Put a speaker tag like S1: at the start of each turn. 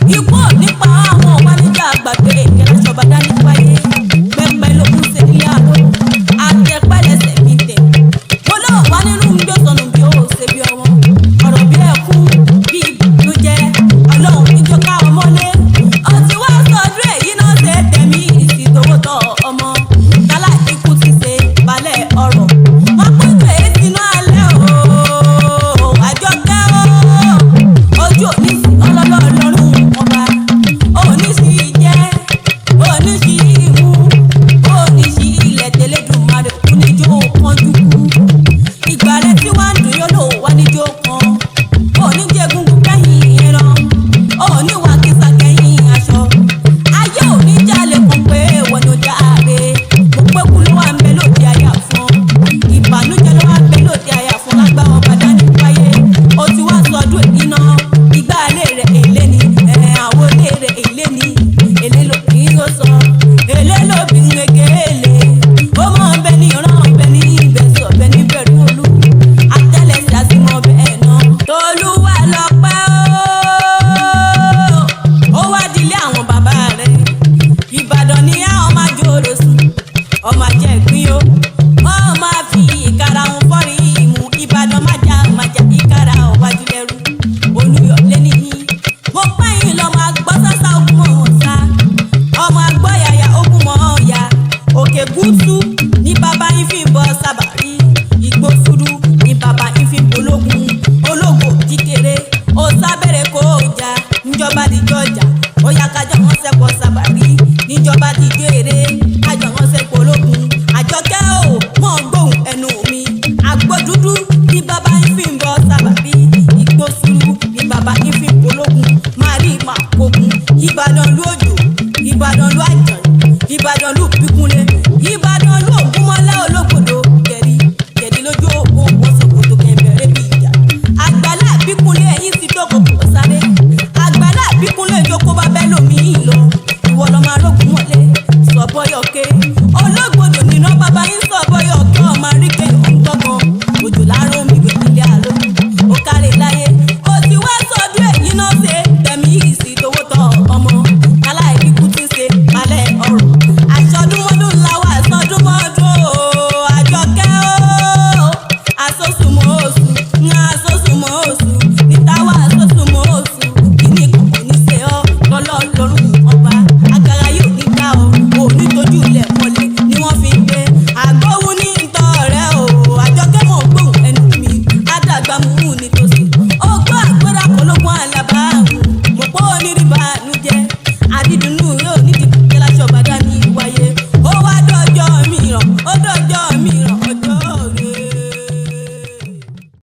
S1: Ikú ò nípa àwọn ọ̀wá níjà àgbàgbé ìrẹsọ̀bà dání wáyé. Pẹpẹ ló kún sí ní àrò. Àtẹpẹlẹsẹ̀ mi tẹ̀. Mo lọ wá nínú ń gbé sọnù bí ó ṣe bí ọmọ. Ọ̀rọ̀ bí ẹkún bí ìbànújẹ́. Ọlọ́run níjọ́ ká ọmọlé. Ọtí wá sọdún èyí náà ṣe tẹ̀mí ìsìtòwótọ́ ọmọ. Tálá ikú ti ṣe balẹ̀ ọ̀rọ̀. Wọ́n pín pé sínú alẹ́ o. Àjọkẹ́ o. Ojú òní sí ọlọ́lọ́ lọ́rùn ọba. Òní sí jẹ́, òní sí ìmú, òní sí ilẹ̀ tẹ́lẹ̀dùmarè kú níjó pọ́njú kú. Ìgbà rẹ̀ tí wàá ń dùn yóò lò wá níjó kan. Òní jẹ́ egungun kẹ́yìn ẹran. Òní wà kísà kẹ́yìn aṣọ. Ayé òní jalè kan pé wọ́n ló dáre. Mo pé kú ló wà ń bẹ lóde àyà fún. Ìbànújẹ́ ló wà ń bẹ lóde àyà fún lágbára ọba dání wáyé. Ó ti wá sọdún iná. Ìgbà ilé rẹ̀ èlé ni. Ẹ̀ àwọn ilé rẹ̀ èlé ni. Èlé ló kì í yóò sọ. Èlé ló bí ń ege èlé. Ó mọ̀ ń bẹ ní ìran ọbẹ̀ ní ibẹ̀ sọ̀ bẹ ní bẹ̀rù olú. Àtẹ́lẹsẹ̀ àti mọ̀ bẹ́ẹ̀ náà. Tolúwa lọ́pẹ́ o. Ó wá dilé àwọn bàbá rẹ̀. Ìbàdàn ni àwọn máa jòrò sùn. Ọmọ ajẹ́ ìpín o. Wọ́n máa fi ìkarahun fọ́rí ìmú. Ìbàdàn májà májà ìkara ọ̀wájú lẹ́rú. Olúyọ̀lé nìyí. Mo pẹ́yìn lọ́mọ àgbọ̀ sásá ogun mọ̀ wọ́n sá. Ọmọ àgbọ̀ yàyà ogun mọ̀ ọ́ ya. Òkè gúúsù ní bàbá yín fi ń bọ sábàrí. Igbó sùúrù ní bàbá yín fi ń bológun. Ológo jíkéré. Ó sábẹ̀rẹ̀ kó o jà. Níjọba díjọ́ ọjà. Ó yá kájọ wọn sẹ́pọ̀ sábàrí. Níjọba díjọ́ èrè. Kájọ wọn sẹ́pọ̀ ológun. Àjọkẹ́ ò mọ̀ gbóhùn ẹnu mi. Àgbo dúdú ní bàbá yín fi ń bọ sábàrí. Igbó sùúrù ní bàbá yín fi ń bológun. Máa rí màá kógun. Ìbàdàn lójó. Ìbàdàn ló